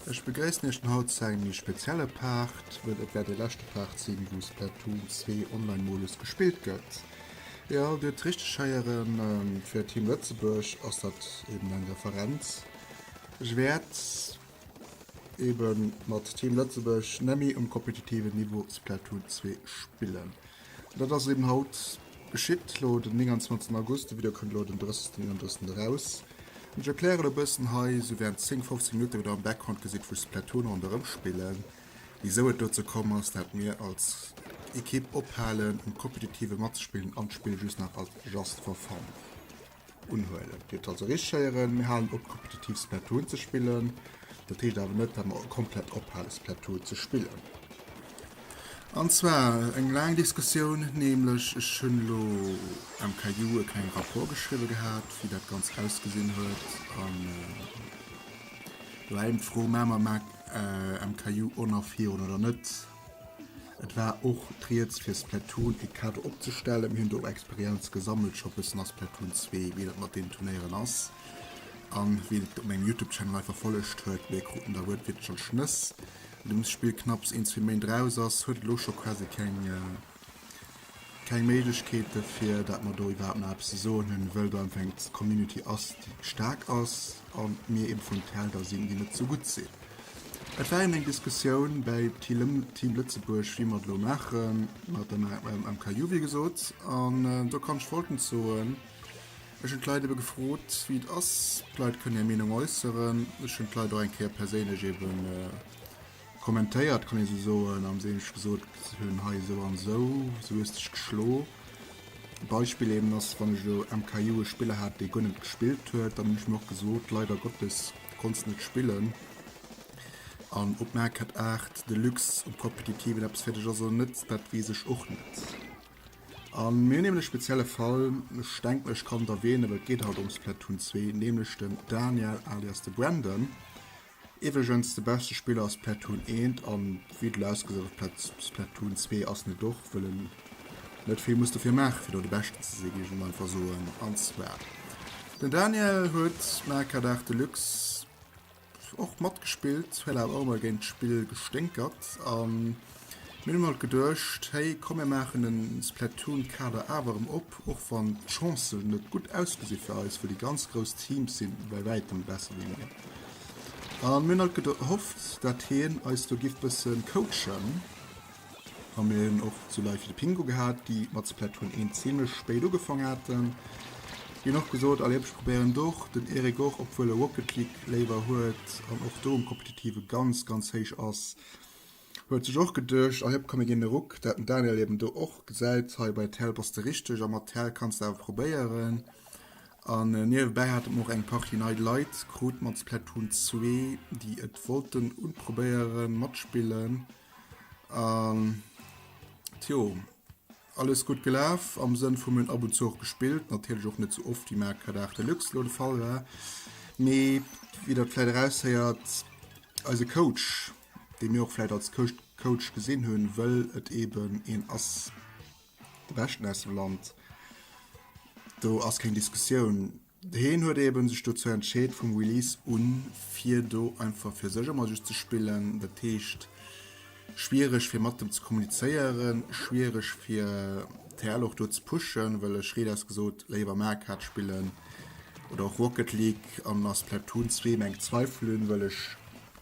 Ech begréissen iech dann haut zu engem méi spezielle Part, wëll et wäert dee leschte Part sinn, wou Splatoon 2 Online-Modus gespillt gëtt. Jo, dir hutt richteg héieren, fir Team Lëtzebuerg ass dat eben eng Referenz. Ech wäert eben mat Team Lëtzebuerg nemmi um kompetitiven Niveau Splatoon 2 spillen. Dat ass eben haut geschitt, lo den 29 August, de Video kënnt lo den 30. 31. eraus. An ech erklären e bëssen hei, sou während 10, 15 Minutten, wéi der am Background gesitt, wou ech Splatoon ronderëm spillen, wisou et dozou komm ass, dat mir als Ekipp ophalen um Kompetitive matzespillen an d'Spill just nach als just for fun unhuelen. Dir hutt also richteg héieren, mir halen op kompetitiv Splatoon ze spillen. Dat heescht awer net, dat mer komplett ophale Splatoon ze spillen. An zwar eng laang Diskussioun, nämlech ech hunn elo MKU e klenge Rapport geschriwwe gehat, wéi dat Ganzt ausgesinn huet an do war eben d'Fro, Maache mer MKU on a virun oder net? Et war och d'Rieds fir Splatoon e Kader opzestellen. Mir hunn do och Experienz gesammelt scho bëssen a Splatoon 2, wéi dat mat deenen Turnéieren ass. An wien et op mengem Youtube Channel hei verfollegt huet, mir kruten da wuertwiertlech an d'Schnëss. Nodeem d'Spill knapps een, zwee Méint eraus ass, huet et elo scho quasi keng keng Méiglechkeete fir dat mer do iwwerhaapt nach eppes ze soen hunn, wëll do einfach eng Community ass, déi staark ass an mir eben vun Felder sinn, déi net sou gutt sinn. Et war eben eng Diskussioun bäi Team Lëtzebuerg, wéi mer et elo maache mat der MKU, wéi gesot. An do kann ech folgend soen, Ech hunn d'Leit ebe gefrot, wéi et ass. D'Leit kënnen hir Meenung äusseren. Ech hunn d'Leit och eng Kéier perséinlech ebe kommentéiert, kann ee sou soen, am Sënn ech gesot hunn, hei esou an esou, esou hues dech geschlo. Beispill eben ass, wann ech elo MKU e Spiller hat, dee guer net gespillt huet, dann hunn ech mir och gesot, leider Gottes konns net spillen. An ob Mario Kart 8 Deluxe um Kompetitiven eppes fir dech ass oder net, dat weess ech och net. An mir hunn eben e spezielle Fall, ech denken ech kann et erwähnen, well et geet haut ëm Splatoon 2, nämlech den Daniel alias de Brandon, iwwregens de beschte Spiller a Splatoon 1 an wéi et elo ausgesäit op Splatoon 2 ass en et och, wëll en net vill muss dofir maachen fir do de beschten ze sinn, géif ech emol einfach soen. An zwar den Daniel huet Mario Kart 8 Deluxe Och matgespillt, huet awer och emol géint d'Spill gesténkert an mir hunn halt geduecht, hey komm mir maachen den Splatoon Kader awer erëm op, och wann d'Chancen net gutt ausgesi fir eis, wëll déi ganz grouss Teams sinn bei wäitem besser wéi mir. An mir hunn halt gehofft dat hien eis do giff bëssen coachen. A mir hunn och sou Leit wéi de Pingo gehat, déi mat Splatoon 1 zimlech spéit ugefong haten. Déi hunn och gesot, allez ech probéieren et och. Den Eric och, obwuel e Rocket League léiwer huet an och do um Kompetitive ganz, ganz héich ass, huet sech och geduecht, allez komm mir ginn e Ruck. Dat den Daniel eben do och gesäit, hei bei TL bass de richteg a mat TL kanns de awer probéieren. An niewebäi hate mer och eng Partie nei Leit krut mat Splatoon 2, déi et wollten unprobéieren, matspillen. An tjo, alles gutt gelaf am Sënn vu mir hunn ab und zu och gespillt, natierlech och net sou oft wéi Mario Kart 8 Deluxe elo de Fall war. Mee wéi der et vläit eraushéiert, eise Coach, dee mir och vläit als Coach gesinn hunn, wëll et eben een ass, de beschten aus dem Land, do ass keng Diskussioun. Heen huet eben sech dozou entscheet vum Release un fir do einfach fir sech emmer just ze spillen. Dat heescht schwiereg fir mat dem ze kommunizéieren, schwiereg fir TL och do ze pushen, well ech riit aus gesot léiwer Mario Kart spillen oder och Rocket League an a Splatoon 2 meng Zweifel hunn, well ech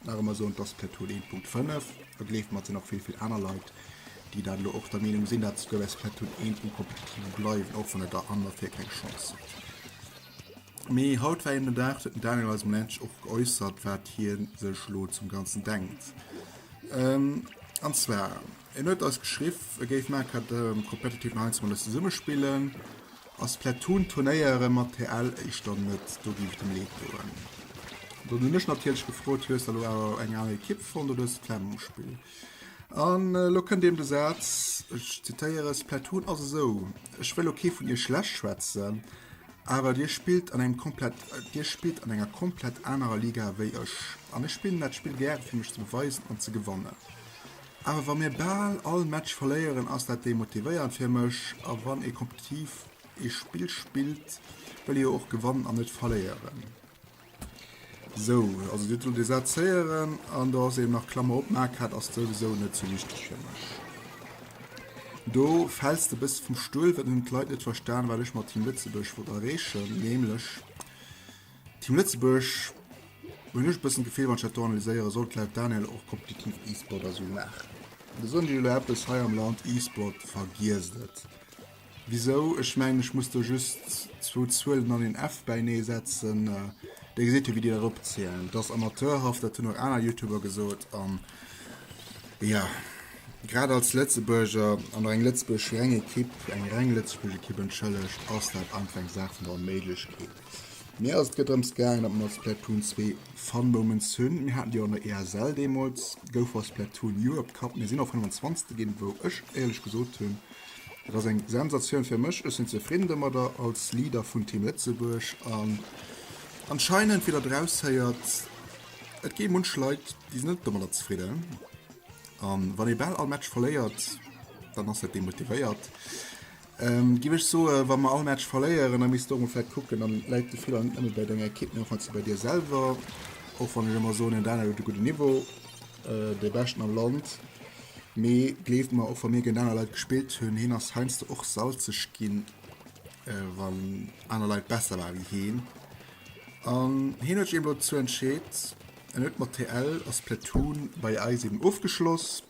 nach ëmmer soen, dass Splatoon 1.5, a gleeft mer et sinn och vill vill aner Leit déi dat elo och der Meenung sinn, dat souguer bei Splatoon 1 um Kompetitive bleiwen, och wann et der aner fir keng Chance huet. Mee haut war eben den Dag, huet den Daniel eis mol endlech och geäussert, wat hie sech elo zum Ganzen denkt. An zwar, en huet eis geschriff, e géif Mario Kart Competitive nach eins mat eis zesumme spillen. A Splatoon Turnéiere mat TL éischter net, do géif et em leed doen. Dann hunn ech natierlech gefrot, hues de elo awer eng aner Ekipp fonnt oder hues de d'Flemm um Spill? An elo kënnt eben de Saz, ech zitéiere, Splatoon ass esou, ech wëll lo kee vun iech schlecht schwätzen, awer dir spillt an engem komplett, dir spillt an enger komplett anerer Liga wéi ech. An ech spillen dat Spill gäre fir mech ze beweisen an ze gewannen. Awer wa mir bal all Match verléieren, ass dat demotivéierend fir mech. A wann ee kompetitiv ee Spill spillt, wëll ee jo och gewannen an net verléieren. Sou, also Dir hutt elo dee Saz héieren an do ass eben nach Klammer op, Marquardt ass souwisou net sou wichteg fir mech. Do fäls de bësse vum Stull, well hunn d'Leit net verstan, wat ech mat Team Lëtzebuerg wollt erreechen, nämlech Team Lëtzebuerg hunn ech e bëssen d'Gefill, wann ech dat do analyséieren, sollt laut Daniel och kompetitiv E-Sport a sou maachen. Da soen ech elo eppes hei am Land, E-Sport, vergiesst et. Wisou? Ech mengen, ech muss do just zwou Zuelen an een F bäinee setzen. Dir gesitt jo, wéi déi dat opzielen. Dat ass amateurhaft, dat hunn och aner Youtuber gesot. An jo, grad als Lëtzebuerger an och eng lëtzebuergesch reng Ekipp, eng reng lëtzebuergesch Ekipp, entschëllegt, ass dat einfach eng Saach vun der Onméiglechkeet. Mir ass et gëtt drëms gaangen, datt mer mat Splatoon 2 Fun Moments hunn. Mir haten déi och an der ESL deemools, Go for Splatoon Europe Cup. Mir sinn och 25. ginn, wou ech éierlech gesot hunn, Dat ass eng Sensatioun fir mech. Ech sinn zefridden domadder als Leader vun Team Lëtzebuerg. An anscheinend, wéi der draushéiert, et gi munch Leit, déi sinn net domadder zefridden. An wann ee bal all Match verléiert, dann ass dat demotivéiert. Giff ech soen, wa mer all Match verléieren, da misst de och mol vläicht kucken, dann läit de Feeler net nëmme bei denger Ekipp, mee och heiansdo bei dir selwer. Och wann ech ëmmer soen, den Daniel huet e gudden Niveau, dee beschten am Land. Mee gleeft mer, och wa mir géint aner Leit gespillt hunn, heen ass heiansdo och salzeg ginn, wann aner Leit besser war wéi heen. An heen huet sech eben elo dozou entscheet, en huet mat TL a Splatoon bei eis eben ofgeschloss.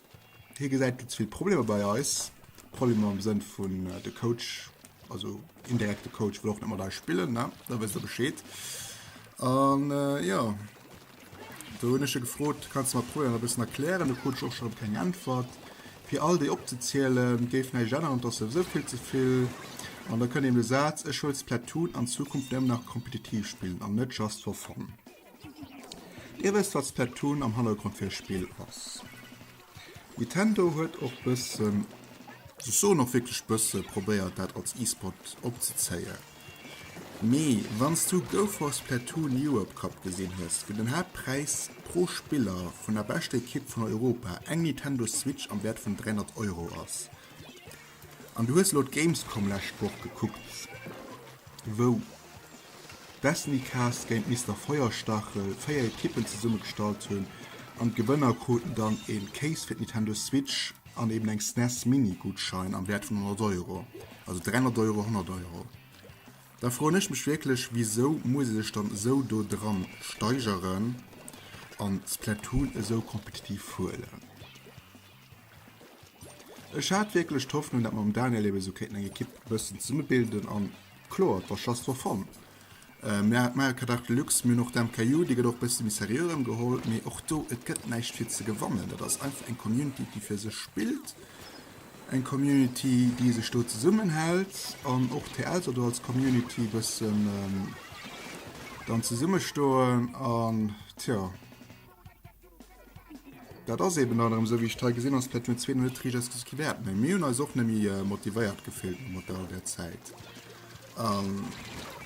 Hie gesäit do ze vill Problemer bei eis, Problemer am Sënn vun de Coach, also indirekt de Coach wëll och net mat eis spillen, ne, da wësst der Bescheed. An jo. Do hunn ech e gefrot, Kanns de mer d'Problemer e bëssen erklären? Do krut ech och scho rëm keng Äntwert. Fir all déi opzezielen, géif näischt änneren, et ass souwisou vill ze vill. An da kënnt eben de Saz, Ech wëll Splatoon an Zukunft nëmmen nach kompetitiv spillen an net just for fun. Dir wësst, wat Splatoon am Hannergrond fir e Spill ass. Nintendo huet och bëssen, ech soen och wierklech bësse, probéiert dat als E-Sport opzezéien. Mee wann s du Go for Splatoon Europe Cup gesinn hues, wou den Haaptpräis pro Spiller vun der beschter Ekipp vun Europa eng Nintendo Switch am Wäert vun 300 Euro ass, an du hues elo d'Gamescom lescht Woch gekuckt, wou Destiny Cast géint Mister Feuerstachel 4 Ekippen zesummegestallt hunn an d'Gewënner kruten dann e Case fir d'Nintendo Switch an eben eng SNES Mini Gutschein am Wäert vun 100 Euro, also 300 Euro, 100 Euro. Da froen ech mech wierklech, wisou muss ee sech dann esou do dran steigeren an Splatoon esou kompetitiv huelen? Ech hat wierklech d'Hoffnung, dat mer mam Daniel eben esou kéinten eng Ekipp e bëssen zesummebilden an kloer, et war just for fun. Mir hat Mario Kart 8 Deluxe, mir hunn och d'MKU, déi gëtt och e bësse méi seriö erëm geholl, mee och do, et gëtt näischt fir ze gewannen. Dat ass einfach eng Community, déi fir sech spillt, eng Community, déi sech do zesummenhält an och TL soll do als Community e bëssen dann zesummestoen an tja. Dat ass eben dann erëm esou, wéi ech et hei gesinn, ass Splatoon 2 nach net richteg ausgesucht gi wäert. Mee mir hunn eis och net méi motivéiert gefillt no mat all där Zäit. An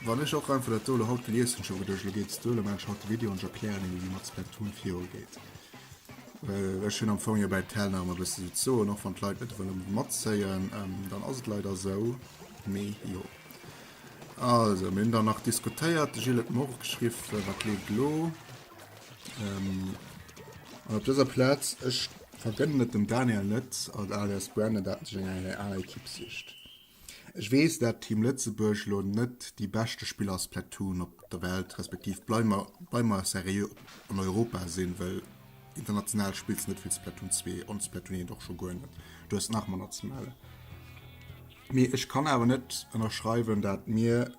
wann ech och einfach dat do elo haut gelies hunn, ech hu geduecht, elo geet es duer, elo maachen ech haut de Video an ech erklären eben, wéi mat Splatoon virugeet. Well ech hunn am Fong jo bäi Tell nach ëmmer e bësse sou ze soen, och wann d'Leit net wëlle matzéien, dann ass et leider esou. Mee jo. Also, mir hunn dann nach diskutéiert, de Gilles huet mer och geschriww, wat leeft elo. Ähm, an op dëser Plaz, ech vergënnen et dem Daniel net, als alias Brandon, dat en sech eng aner Ekipp sicht. Ech weess, dat Team Lëtzebuerg elo net déi beschte Spiller a Splatoon op der Welt, respektiv bleiwe mer, bleiwe mer seriö, an Europa sinn, well international spills de net vill Splatoon 2 an Splatoon 1 och scho guer net. Du hues nach manner ze mellen. Mee ech kann awer net ënnerschreiwen, dat mir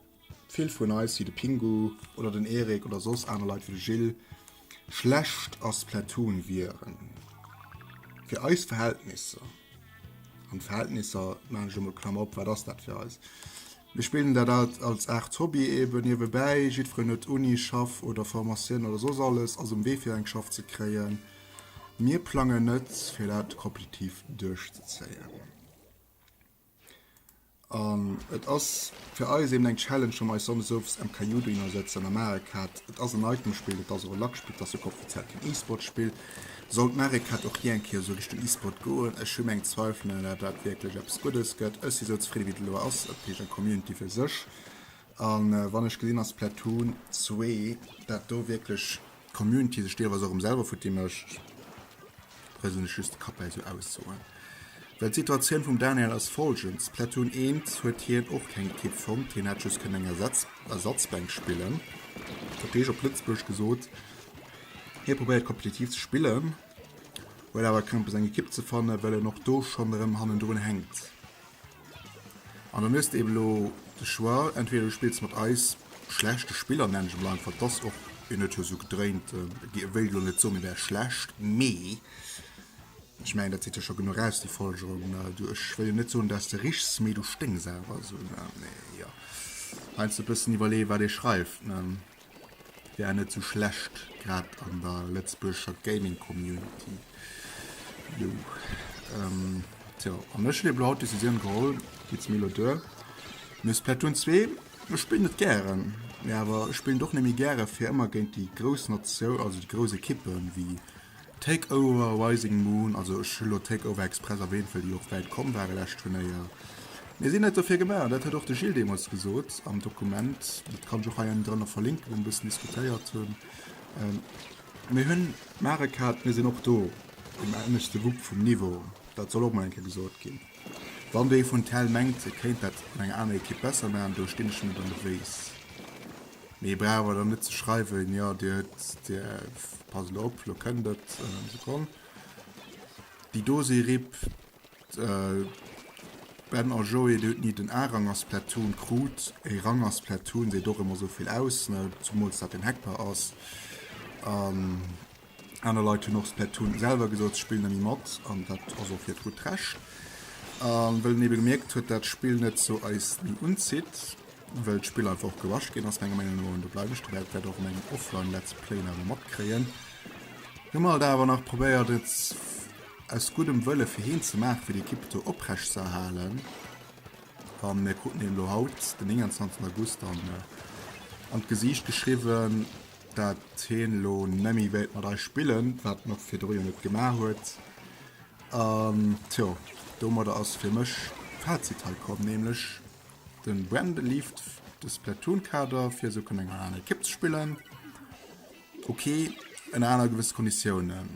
Vill vun eis, wéi de Pingu oder den Eric oder soss aner Leit wéi de Gilles, schlecht a Splatoon wieren. Fir eis Verhältnisser, an Verhältnisser maachen ech elo mol Klammer op, wat ass dat fir eis? Mir spillen dat alt als Aart Hobby eben niewebäi, jiddwereen huet Uni, Schaff oder Formatioun oder soss alles, ass um Wee fir eng Schaff ze kréien. Mir plangen net fir dat kompetitiv duerchzezéien. An et ass fir eis eben eng Challenge, wa mer eis sonndes owes MKU dohinner sëtzen a Mario Kart, et ass en Itemspill, et ass och e Luckspill, et ass jo offiziell keen E-Sport-Spill, sollt Mario Kart och jee eng Kéier esou Richtung E-Sport goen. Ech hu meng Zweifelen, dat dat wierklech eppes Guddes gëtt. Ech si sou zefridde wéi et elo ass, dat heescht eng Community fir sech. A wann ech gesinn, dass Splatoon 2 dat do wierklech. d'Community sech deelweis och erëm selwer futti mécht. Brëselen ech just de Kapp bäi sou Aussoen. Well d'Situatioun vum Daniel ass folgend, Splatoon 1 huet hien och keng Ekipp fonnt, hien hätt just kënnen eng Ersatzbänk spillen. Dat heescht op Lëtzebuergesch gesot, hie probéiert kompetitiv ze spillen, huet awer Krämpes eng Ekipp ze fannen, well en och do schonn erëm hannendrun hänkt. An dann hues de eben elo de Choix, entweder du spills mat eis schlechte Spiller, nennen ech emol einfach, dass och, hien huet jo esou gedréint, wéilt elo net soen, mir wäre schlecht, mee ech mengen, dat seet jo scho genuch aus, déi Folgerung, du, ech wëll jo net soen, dass de richs, mee du sténks awer esou, mee jo, heiansdo e bëssen iwwerleeën, wat ee schreift, ne. Wär net sou schlecht, grad an der lëtzebuergescher Gaming Community. Jo. Ähm, tjo, an ech hunn eben haut d'Decisioun geholl, geet mir elo duer. Mee Splatoon 2, ech spillen et gären, mee awer ech spillen et och net méi gäre fir ëmmer géint déi grouss Natioun, also déi grouss Ekippen, wéi Takeover, Rising Moon, also ech hu lo Takeover express erwähnt, well déi och wäit komm ware lescht Turnéier. Mir sinn net dofir gemaach, dat huet och de Gilles deemools gesot am Dokument, dat kann ech och hei ënnendrënner verlinken, wou mer e bëssen diskutéiert hunn. Mir hunn Mario Kart, mir sinn och do um ënneschte Wupp vum Niveau, dat soll och mol eng Kéier gesot ginn. Wann do ee vun Tel mengt, e kéint dat an enger aner Ekipp besser maachen, do stinn ech net an de Wéis. Mee brauch awer dann net ze schreiwen, jo dir huet, dir, passt elo op, lo kënnt et, Sekonn, déi do si RIP, Ben a Joé, dir hutt ni den A-Rang a Splatoon krut, e Rang a Splatoon seet och ëmmer esou vill aus, ne, zumools dat en Hackbar ass. An Aner Leit hunn och Splatoon selwer gesot, se spillen net méi mat, an dat ass och hiert gutt Recht. An wëll en ebe gemierkt huet, dat d'Spill net sou eis méi unzitt, wëll d'Spill einfach och gerusht ginn ass, menger Meenung no, an do bleiwen ech dobäi, dat wäert der och an engem Offline Let's Play nach emol matkréien, hu mer halt awer nach probéiert et aus guddem Wëlle fir heen ze maachen, fir déi Ekipp do oprecht ze erhalen. An mir kruten eben elo haut, den 29 August, dann an d'Gesiicht geschriwwen, dat heen elo nemmi wéilt mat eis spillen, wat en och virdru jo net gemaach huet. An tjo, domadder ass fir mech d'Fazit hei komm, nämlech, Den Brandon leaved de Splatoon Kader fir esou kënnen enger aner Ekipp ze spillen. Ok, ënner aner gewësse Konditiounen.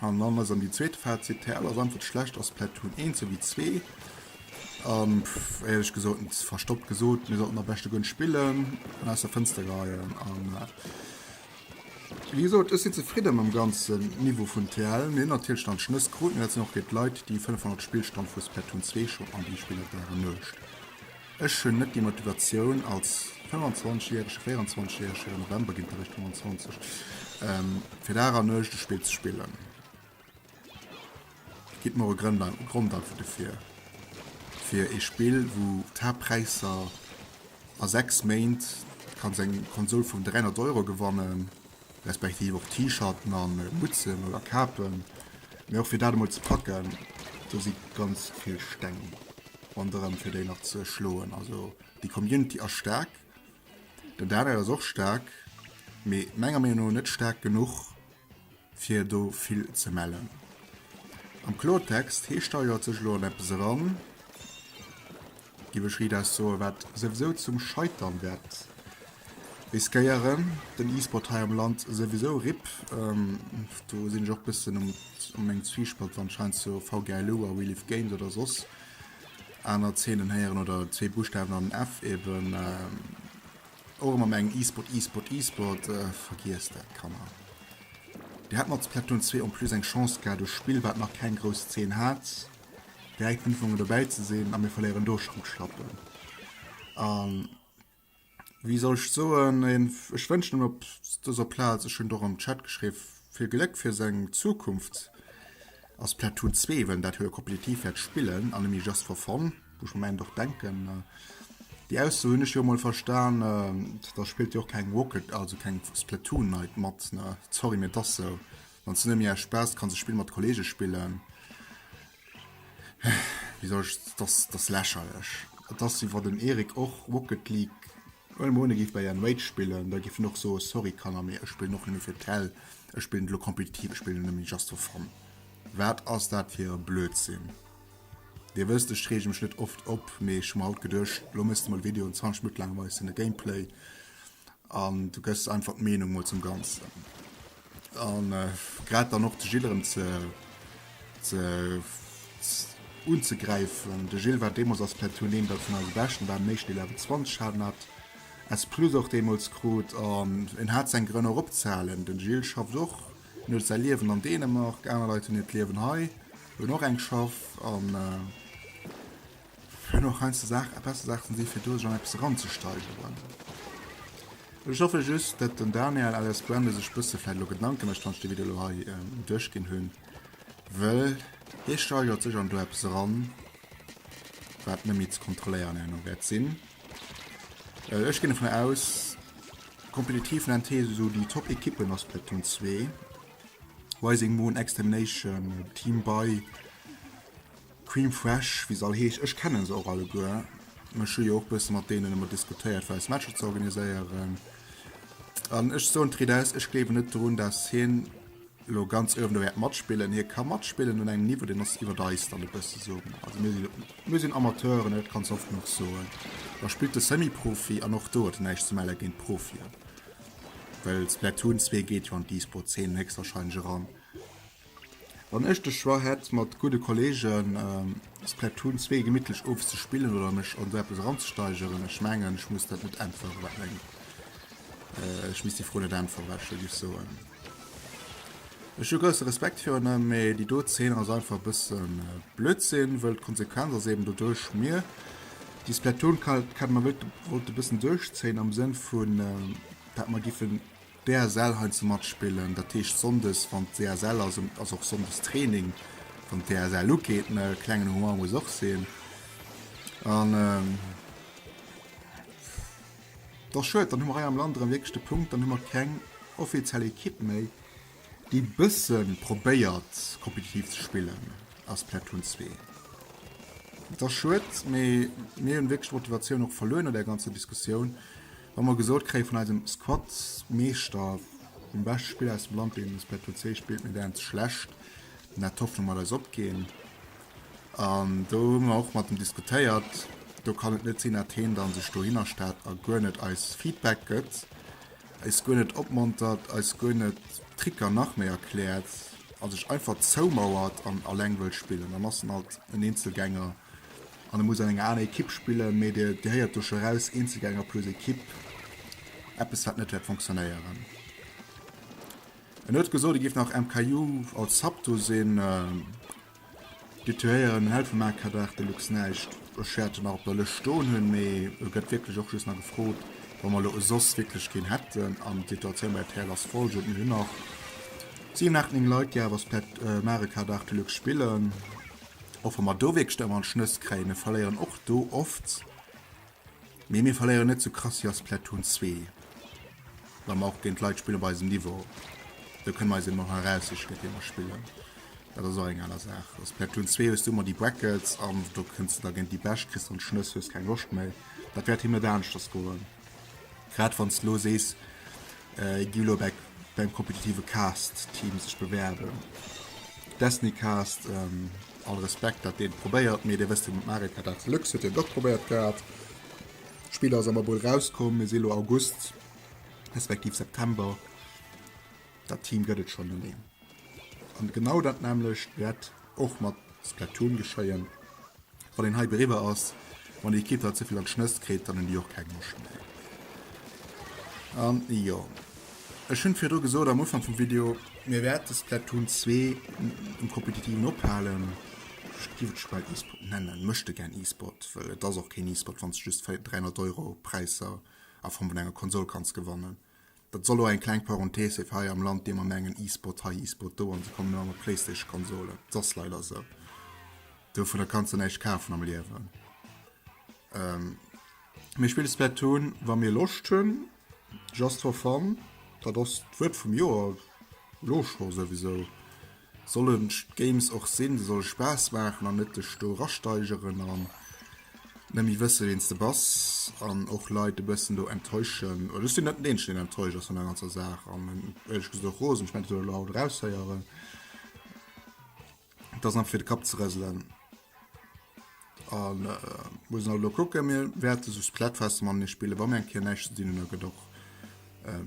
An dann ass an déi zweete Fazit, TL ass einfach schlecht a Splatoon 1 souwéi 2. An éierlech gesot, verstoppt gesot, mir sollten am beschte guer net spillen an aus der Fënster geheien. An Wéi gesot, ech sinn zefridde mam ganzen Niveau vun TL. Mir hunn natierlech dann d'Schnëss krut, mee dat sinn och géint Leit, déi 500 Spillstonn vu Splatoon 2 schonn an déi spillen Dag an Nuecht. Ech hunn net déi Motivatioun als 25 järege, 24 järege, am November ginn et eréischt 25, fir Dag an Nuecht e Spill ze spillen. Gitt mer e Grond einfach dofir, fir ee Spill wou d'Haaptpräisser a 6 Méint kanns eng Konsol vun 300 Euro gewannen, respektiv och T-Shirten a Mutzen oder Kapen, mee och fir dat emol ze packen, do si ganz vill Steng ronderëm fir déi nach ze schloen. Also déi Community ass staark, den Daniel ass och staark, mee menger Meenung no net staark genuch, fir do vill ze mellen. Am Kloertext, hee steigert sech elo an eppes eran, giff ech riidaus soen, wat souwisou zum Scheitern wäert riskéieren. Den E-Sport hei am Land souwisou RIP. Do sinn ech och bëssen um mengem Zwiespalt, wann ech heiansdo VGLU a We Live Games oder soss aner Zeenen héieren oder zwee Buschtawen an en F eben. Och ëmmer mengen E-Sport, E-Sport, E-Sport, vergiesst dat Kanner. Dir hat mat Splatoon 2 en plus eng Chance gehat, e Spill wat nach keng grouss Zeen hat, direkt vun Ufank un dobäi ze sinn a mir verléieren do schonn d'Schlappen. An wéi soll ech soen, ech wënschen em op dëser Plaz, ech hunn et och am Chat geschriww, vill Gléck fir seng Zukunft a Splatoon 2, well en dat jo kompetitiv wäert spillen an net méi just for fun. Wou ech am Moment och denken, déi Ausso hunn ech jo emol verstan, da spillt jo och keng Rocket, also keng Splatoon Night mat, ne? Sorry, mee et ass sou. Wann s du net méi aus Spaass kanns e Spill mat Kollege spillen, wéi soll ech, et ass, et ass lächerlech. Et ass wéi wa den Eric och Rocket League, huele mer un, e géif bei Enrage spillen, da géif en och soen, sorry Kanner, mee ech spillen och nëmme fir d'Hell, ech spillen et elo kompetitiv, ech spillen net méi just for fun. Wat ass dat fir e Blödsinn? Dir wësst, ech reege mech net oft op, mee ech hu mer haut geduecht, lo méchs de mol e Video, 20 Minutte laang weis de de Gameplay. An du gëss einfach d'Meenung mol zum Ganzen. An grad dann och de Gilles erëm ze ze unzegräifen. De Gilles war deemools als Platoon een dat vun eise Beschten war, am éischten dee Level 20 hat en hat S plus och deemools krut an en hat seng Grënn och opzehalen. Den Gilles schafft och, en huet säi Liewen an Dänemark, aner Leit hunn hiert Liewen hei, hunn och eng Schaff an hunn och heiansdo Saach, besser Saachen si fir do sech an eppes eranzesteigeren. Ech hoffe just, datt den Daniel alias Brandon sech bësse vläit elo Gedanke mécht, wann ech de Video elo hei duerchginn hunn, wëll hie steigert sech an do eppes eran, wat net méi ze kontrolléieren herno wäert sinn. Ech ginn dovun aus, kompetitiv nennt hie sou déi Top-Ekippen a Splatoon 2, Rising Moon, Extermination, Team Buy, Cream Fresh, wéi se all heesch, ech kennen se och alleguer. Ech hu jo och bësse mat deenen ëmmer diskutéiert fir eis Matcher ze organiséieren. An ech soen d'Rideis, ech gleewen net drun, dass hien elo ganz uewen do wäert matspillen. Hie ka matspillen un engem Niveau, deen ass iwwert eis dann e bësse, soe mer. Also mir sinn, mir sinn Amateuren, dat kanns de oft genuch soen. Da spillt de Semi-Profi an och do huet en näischt ze melle géint d'Profien. Well Splatoon 2 geet jo an d'E-Sport-Zeen héchstwahrscheinlech eran. Wann ech de Choix hätt mat gudde Kollegen Splatoon 2 gemittlech owes ze spillen oder mech an esou eppes eranzesteigeren, ech mengen ech muss dat net äntweren wat meng ech misst déi Fro net äntweren wat ech do giff soen. Ech hu grousse Respekt virun em, mee déi do Zeen ass einfach e bëssen Blödsinn, wëll d'Konsequenz ass eben doduerch mir déi Splatoon Karte mer wollte bëssen duerchzéien am Sënn vun dat mer giffen DSL heiansdo matspillen, dat heescht Sonndes wann d'DSL ass, ass och Sonndes Training wann d'DSL ugeet, ne, klengen Humor muss och sinn. An et ass schued, dann hu mer hei am Land erëm wierklech de Punkt, dann hu mer keng offiziell Ekipp méi, déi bësse probéiert kompetitiv ze spillen a Splatoon 2. Et ass schued, mee mir hunn wierklech d'Motivatioun och verluer no där ganzer Diskussioun. Wa mer gesot kréie vun eisem Squad-Meeschter, vum beschte Spiller aus dem Land, deen Splatoon 2 spillt, mir wären ze schlecht, dann hätt d'Hoffnung mat eis opginn. An do hu mer och mat em diskutéiert, do kann et net sinn, dat heen dann sech dohinner stellt a guer net eis Feedback gëtt, eis guer net opmontert, eis guer net d'Tricker nach méi erkläert a sech einfach zoumauert an alleng wëll spillen. Dann ass en halt en Eenzelgänger. An e muss an enger aner Ekipp spillen, mee dir héiert do scho raus, Eenzelgänger plus Ekipp, eppes wat net wäert fonctionnéieren. En huet gesot, e géif nach MKU als Sub do sinn. Dir héieren, en hält vum AK Dark Deluxe näischt. Ech wäert en nach op der Lëscht stoen hunn, mee e gëtt wierklech och just nach gefrot, wa mer elo e soss wierklech keen hätten. An d'Situatioun bei rtl ass folgend, Mir hunn nach 7, 8, 9 Leit, déi awer Splat Mario Kart 8 Deluxe spillen. Och wa mer do wierklech ëmmer an d'Schnëss kréien, mir verléieren och do oft, mee mir verléieren net sou krass wéi a Splatoon 2, wa mer och géint Leit spillen op eisem Niveau. Do kënne mer eis eben och nach eraussichen, géint wien mer spillen. Dat ass och eng aner Saach. A Splatoon 2 hues du ëmmer déi Brackets an do kënns de da géint déi Bescht, kriss an d'Schnëss, hues keng Loscht méi. Dat wäert him net aneschters goen. Grad wann s de lo sees, gi lo bei beim kompetitive Cast Team sech bewerben. Destiny Cast, all Respekt dat deen probéiert, mee dir wësst jo mat Mario Kart 8 Deluxe huet deen et och probéiert gehat. D'Spill ass am Abrëll rauskomm, mir si lo August respektiv September, dat Team gëtt et schonn net méi. An genau dat nämmlecht wäert och mat Splatoon geschéien. Wann een hei beriwwer ass, wann déi Equipe da ze vill an d'Schnëss kritt, dann hunn déi och keng Loscht méi. An jo, ech hunn virdru gesot am Ufank vum Video, mir wäerte Splatoon 2 um Kompetitiven ophalen. Ech géif et scho bal E-Sport nennen, möchte gern E-Sport, well et ass och keen E-Sport, wann s de just 300 Euro Präisser a Form vun enger Konsol kanns gewannen. Dat soll elo eng kleng Parenthèse sinn fir hei am Land, déi ëmmer mengen, E-Sport hei, E-Sport do, an se kommen ëmmer mat Playstation-Konsolen. Et ass leider esou. Dovunner kanns de näischt kafen am Liewen. Mir spille Splatoon, wa mir Loscht hunn, just for fun. Dat ass d'Wuert vum Joer, elo scho souwisou. Sollen d'Games och sinn, se solle Spaass maachen an net dech do erasteigeren an net méi wësse ween s de bass an och Leit e bëssen do enttäuschen. Oder ech sinn net den eenzegen deen enttäuscht ass vun der ganzer Saach an éierlech gesot och rosen. Ech mengen dat huet elo haut eraushéieren. Et ass einfach fir de Kapp ze rëselen. An äh, mussen halt elo kucken, mir wäerte sou Splatfest matenee spillen, wa mir eng Kéier näischt ze dinn hunn, da gëtt och.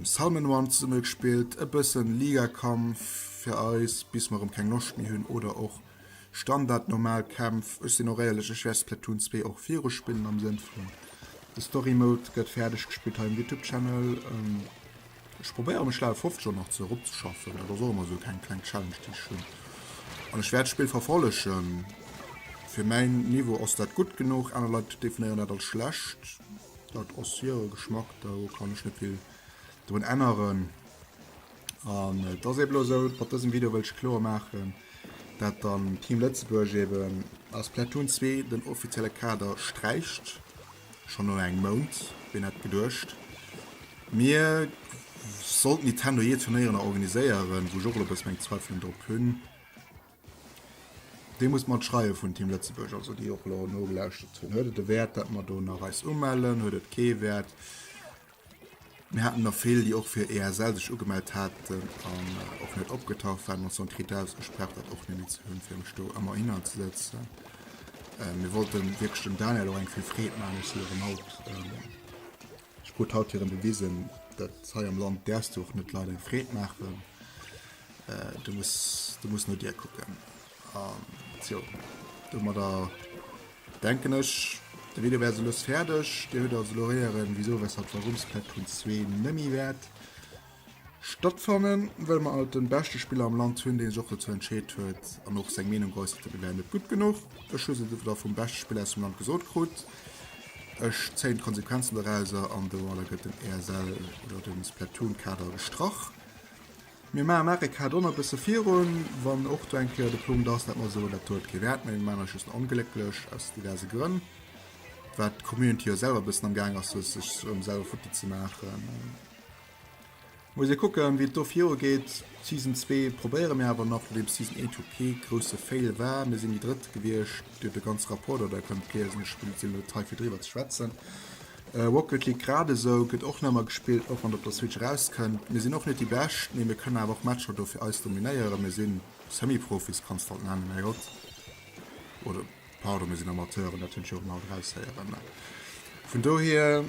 Salmon Run zesumme gespillt, e bëssen Ligakampf fir eis, bis mer erëm keng Loscht méi hunn, oder och Standard normal Kämpf. Ech sinn och éierlech, ech wäert Splatoon 2 och viru spillen am Sënn vun de Story Mode gëtt fäerdeg gespillt hei um Youtube Channel. Ech probéiere mech Level 50 och nach ze eropzeschaffen, dat ass och ëmmer esou eng kleng Challenge déi ech hunn. An ech wäert d'Spill verfollegen. Fir mäin Niveau ass dat gutt genuch, aner Leit definéieren dat als schlecht. Dat ass hire Geschmack, do kann ech net vill drun änneren. An et ass eben elo esou, mat dësem Video wëll ech kloer maachen, dat dann Team Lëtzebuerg eben a Splatoon 2 den offizielle Kader sträicht, schonn no engem Mount, wien hätt geduecht. Mir sollt Nintendo jee Turnéieren organiséieren, wou ech och elo e bësse meng Zweifelen drop hunn. Dee muss mat schreiwe vun Team Lëtzebuerg, also déi och elo nogelauschtert hunn. Huet et e Wäert, datt mer do nach eis umellen? Huet et kee Wäert? Mir haten der vill, déi och fir ESL sech ugemellt haten an och net opgetaucht waren. An Centridaus, ech brauch dat och net méi ze hunn, fir mech do ëmmer hinner ze sëtzen. Mir wollte wierklech dem Daniel och eng vill Freed maachen. Ech si erëm haut, ech krut haut hirem bewisen, datt hei am Land däerfs du och net Leit eng Freed maachen. Du muss, du muss no dir kucken. An jo, domadder denken ech, de Video wär sou lues fäerdeg. Dir hutt also elo héieren, wisou, weshalb, warum Splatoon 2 nëmmi wäert stattfannen, well mer alt den beschte Spiller am Land hunn, dee sech och dozou entscheet huet an och seng Meenung geäussert huet, mir wären net gutt genuch. Ech hu se da vum beschte Spiller aus dem Land gesot krut. Ech zéien d'Konsequenzen dorauser an domadder gëtt den ESL oder den Splatoon-Kader gestrach. Mir maache Mario Kart och nach e bësse virun, wann och do eng Kéier de Punkt ass, dat mer soen, dat do huet kee Wäert méi. Mir maachen eis just onglécklech aus diverse Grënn, wat d'Community jo selwer e bëssen am Gaang ass, sech erëm selwer futti ze maachen. Muss ee kucken, wéi et do viru geet. Season 2 probéiere mir awer nach, nodeems Season 1 jo kee grousse Fail war. Mir sinn déi Drëtt gewiescht, Dir hutt de ganze Rapport do, der kënnt liesen. Ech sinn elo net hei fir driwwer ze schwätzen. Rocket League grad esou, gëtt och nach ëmmer gespillt, och wann et op der Switch erauskënnt. Mir sinn och net déi Bescht, mee mir kënnen awer och Matcher do fir eis dominéieren. Mir si Semi-Profis, kanns de alt nennen, mäi Gott. Oder, pardon, mir sinn Amateuren, dat hunn ech jo och nach haut eraushéieren. Vun dohier,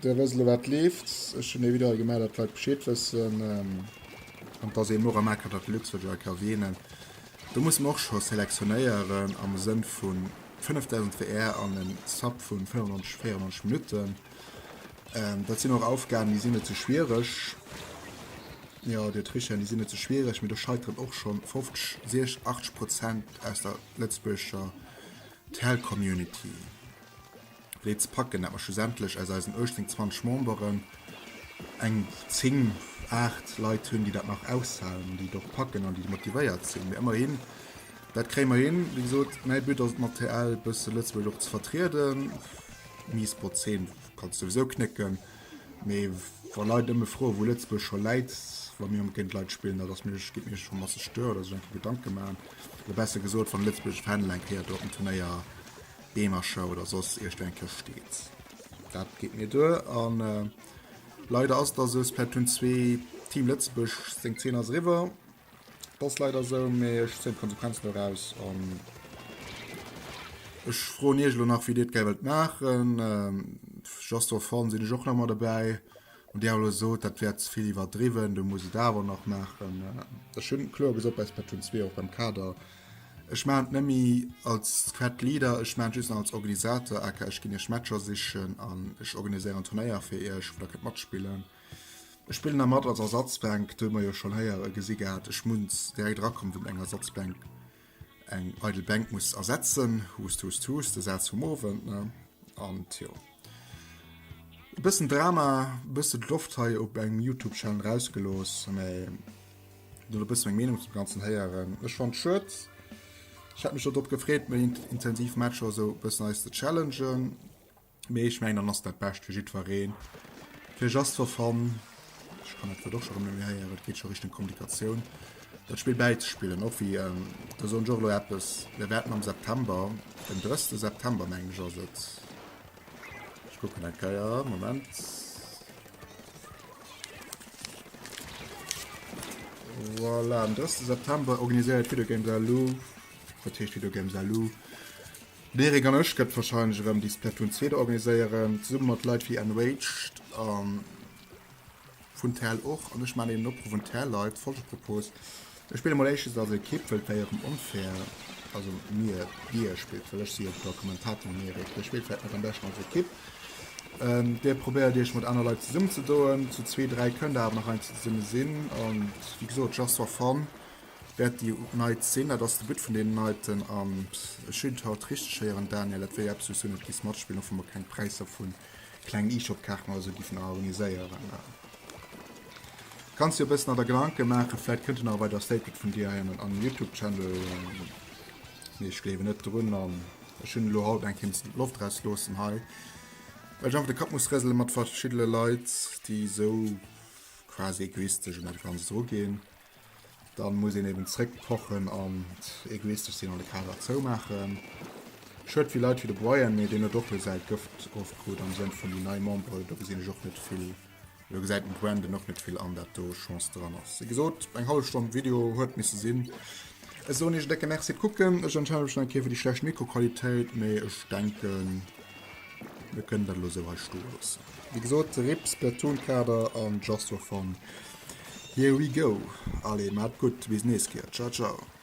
Dir wësst elo wat leeft. Ech hunn ee Video hei gemaach, datt d'Leit Bescheed wëssen. An dass een och am Maker Deluxe wëll ech erwähnen. Do musse mer och scho selektionéieren am Sënn vu 5000 VR an en Sub vu 95, 94 Minutten. Dat sinn och Aufgaben, déi sinn net sou schwiereg. Jo, Dir Trichen, déi sinn net sou schwiereg, mee do scheiteren och schonn 50, 60, 80 Prozent aus der lëtzebuergescher Tel-Community. Wéi ze packen, dat mer schlussendlech aus eisen 18, 20 Memberen eng 10, 8 Leit hunn, déi dat nach aushalen an déi et och packen an déi motivéiert sinn. Mee ëmmerhin, dat kréie mer hin. Wéi gesot, mäi But ass et mat TL e bësse Lëtzebuerg och ze vertrieden. D'E-Sport Zeen kanns de souwisou knécken. Mee wa Leit ëmme froen, wou Lëtzebuerg scho läit, wa mir géint Leit spillen, dat ass mir, geet mir scho masseg duer, oder sech eng Kéier Gedanke maachen. Oder besser gesot, wann e lëtzebuergesche Fändel eng Kéier do op dem Turnéier Beemercher oder soss iergend eng Kéier steet. Dat geet mir duer an leider ass et esou, Splatoon 2 Team Lëtzebuerg seng Zeen ass eriwwer. Et ass leider esou, mee ech zéien d'Konsequenzen doraus an ech froen iech elo nach wéi dir et gär wëllt maachen. Just for fun sinn ech och nach mat dobäi. An dir elo sot, dat wär ze vill iwwerdriwwen, du muss et awer nach maachen. Ech hunn kloer gesot bei Splatoon 2 och beim Kader, Ech maachen et nëmmi als Squad Leader, ech maachen et just nach als Organisator, aka ech ginn iech Matcher sichen an ech organiséieren Turnéier fir iech, wou der kënnt matspillen. Ech spillen da mat als Ersatzbänk, do hu mer jo schonn héiere gesi gehat, ech muss direkt erakommen, wann eng Ersatzbänk eng eidel Bänk muss ersetzen. Hust, hust, hust, de Saz vum Owend, ne? An jo, e bëssen Drama, e bësse d'Loft hei op engem Youtube-Channel rausgelooss, mä. Elo e bëssen meng Meenung zum Ganzen héieren. Ech fannt schued. Ech hätt mech jo drop gefreet méi intensiv Matcher esou e bëssen eis ze challengen. Mee ech mengen dann ass dat bescht fir jiddwereen. Fir just for fun, ech kann dat Wuert och scho rëm net méi héieren, et geet scho Richtung Komplikatioun, dat Spill bäizespillen. Och wéi, do soen ech och elo eppes, mir wäerten am September, den 30 September mengen ech ass et, Ech kucken eng Kéier, Moment. Voilà, am 30. September organiséiert Video Games LU. Wat heescht Video Games LU? Den Erik an ech gëtt wahrscheinlech erëm déi Splatoon 2 organiséieren, zesumme mat Leit wéi Enraged an. Vun Tell och, an ech maan een Opruff un Tell Leit, folgend Propos, Ech spille mol éischtens als Ekipp, wëll et wär jo erëm onfair, also mir, dir spillt, well ech si jo da Kommentator mam Eric, dir spillt vläit net am beschten als Ekipp, dir probéiert iech mat aner Leit zesummen ze doen, zu zwee, dräi kënnt der awer nach heiansdo zesumme sinn, an wéi gesot, just for fun wäert déi Night sinn, dat ass de But vun deenen Nighten, an ech hunn et haut richteg héieren, Daniel, dat wär jo eppes wou s du net giss matspillen, och wa mer keng Präisser vun klengen E-Shop-Kaarten oder sou giffen organiséieren. Kanns jo e bëssen der Gedanke maachen, vläit kënnt jo nach e weider Statement vun dir hei an den Youtube Channel. Mee ech gleewen net drun an ech hunn elo haut eng Kéier missen d'Loft rausloossen hei, well ech einfach de Kapp muss rësele mat verschiddene Leit, déi esou quasi egoistesch un dat Ganzt eruginn. Dann muss een eben zréckpochen an egoistesch sinn an de Kader zoumaachen. Schued fir Leit wéi de Brian, mee deen huet och lo säi Gëft ofkrut am Sënn vun déi nei Membere, do gesinn ech och net vill, do gesäit den Brandon och net vill an dat do Chance dran ass. Wéi gesot, eng hallef Stonn Video huet misse sinn. Ech soen iech en décke Merci fir d'Kucken. Ech entschellege mech nach eng Kéier fir déi schlecht Mikroqualitéit, mee ech denken mir kënnen dat elo sou hei stoe loossen. Wéi gesot, RIP Splatoon Kader an Just for Fun. Here we go! Allez, maat gutt, bis nees Kéier. Ciao ciao!